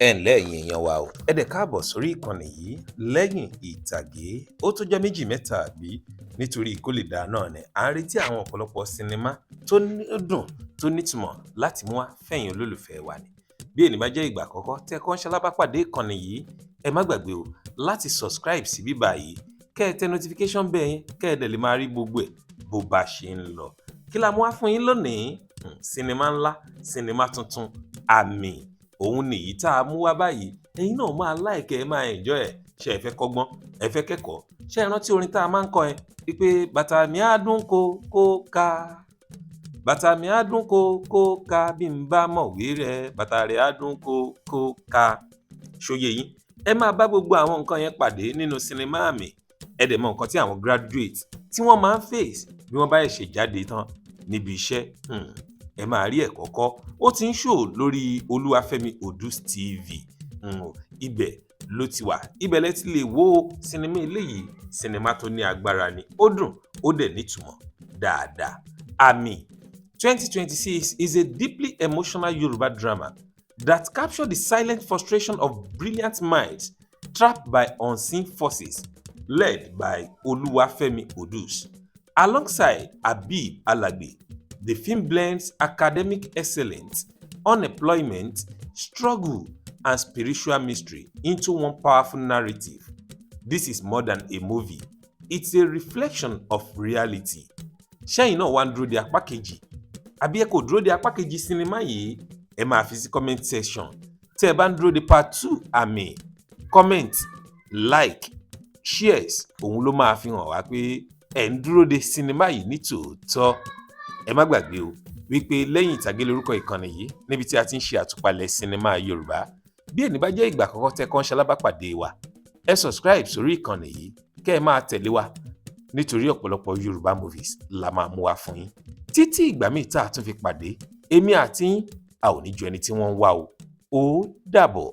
Ẹ ǹlẹ́, ẹ̀yin èèyàn wa o, ẹ dẹ̀ káàbọ̀ sórí ìkànnì yìí, Lẹ́yìn Ìtàgé. Ó tó jọ́ méjì mẹ́ta àbí, nítorí kó lè dáa náà ni à ń retí àwọn ọ̀pọ̀lọpọ̀ sinimá tó dùn, tó nítumọ̀ láti mú wá fẹ̀yìn olólùfẹ́ wa ni. Bí èyí bá jẹ́ ìgbà àkọ́kọ́ tẹ́ kọ́ ń ṣalábàápàdé ìkànnì yìí, ẹ má gbàgbé o láti subscribe sí bíbá yìí, kẹ́ ẹ tẹ notification bell yẹn, kẹ́ ẹ dẹ̀ lè máa rí gbogbo ẹ̀ bó bá ṣe ń lọ. Kí la mú wá fún yín lónìí? Sinimá ńlá, sinimá tuntun, Àmì, òun nìyí tá a mú wá báyìí. Ẹ̀yin náà máa like ẹ, máa enjoy ẹ̀. Ṣé ẹ fẹ́ kọ́gbọ́n? Ẹ fẹ́ kẹ́kọ̀ọ́? Ṣé ẹ rántí orin tá a máa ń kọ yẹn wípé bàtà mi á dún kó kó ká, bàtà mi á dún kó kó ká, bí n bá mọ̀wé rẹ, bàtà rẹ̀ á dún kó kó ká? Ṣòye yín, ẹ máa bá gbogbo àwọn nǹkan yẹn pàdé nínú sinimá Àmì. Ẹ dẹ̀ mọ nǹkan tí àwọn graduate tí wọ́n máa ń face bí wọ́n bá ṣẹ̀ṣẹ̀ jáde tán níbi iṣẹ́. Ẹ máa rí ẹ̀kọ́ kọ́. Ó ti ń show lórí Olúwafẹ́mi Odus TV. Ibẹ̀ ló ti wà, ibẹ̀ lẹ ti lè wo sinimá eléyìí. Sinimá tó ní agbára ni, ó dùn, ó dẹ̀ nítumọ̀ dáadáa. Àmì 2026 is a deeply emotional Yoruba drama that captured the silent frustration of brilliant minds trapped by unseen forces, led by Oluwafemi Odus. Alongside Habib Alagbe, the film blends academic excellence, unemployment, struggle, and spiritual mystery into one powerful narrative. This is more than a movie. It's a reflection of reality. Ṣẹ́yìn náà wá ń dúró de apá kejì, àbí ẹ kò dúró de apá kejì sinimá yìí? Ẹ máa fi sí comment section tẹ́ ẹ bá ń dúró de part two Àmì. Comment, like, shares, òun ló máa fi hàn wá pé ẹ̀ ń dúró de sinimá yìí ní tòótọ́. Ẹ má gbàgbé o wípé Lẹ́yìn Ìtàgé lórúkọ ìkànnì yìí, níbi tí a ti ń ṣe àtúpalẹ̀ sinimá Yorùbá. Bí èní bá jẹ́ ìgbà àkọ́kọ́ tẹ́ kàn ń ṣalábàápàdé wa, ẹ subscribe sórí ìkànnì yìí, kẹ́ ẹ máa tẹ̀lé wa, nítorí ọ̀pọ̀lọpọ̀ Yorùbá movies la máa mú wá fún yín. Títí ìgbà míì tá a tún fi pàdé, èmi àti yín, a ò ní ju ẹni tí wọ́n ń wá o. Ó dàbọ̀.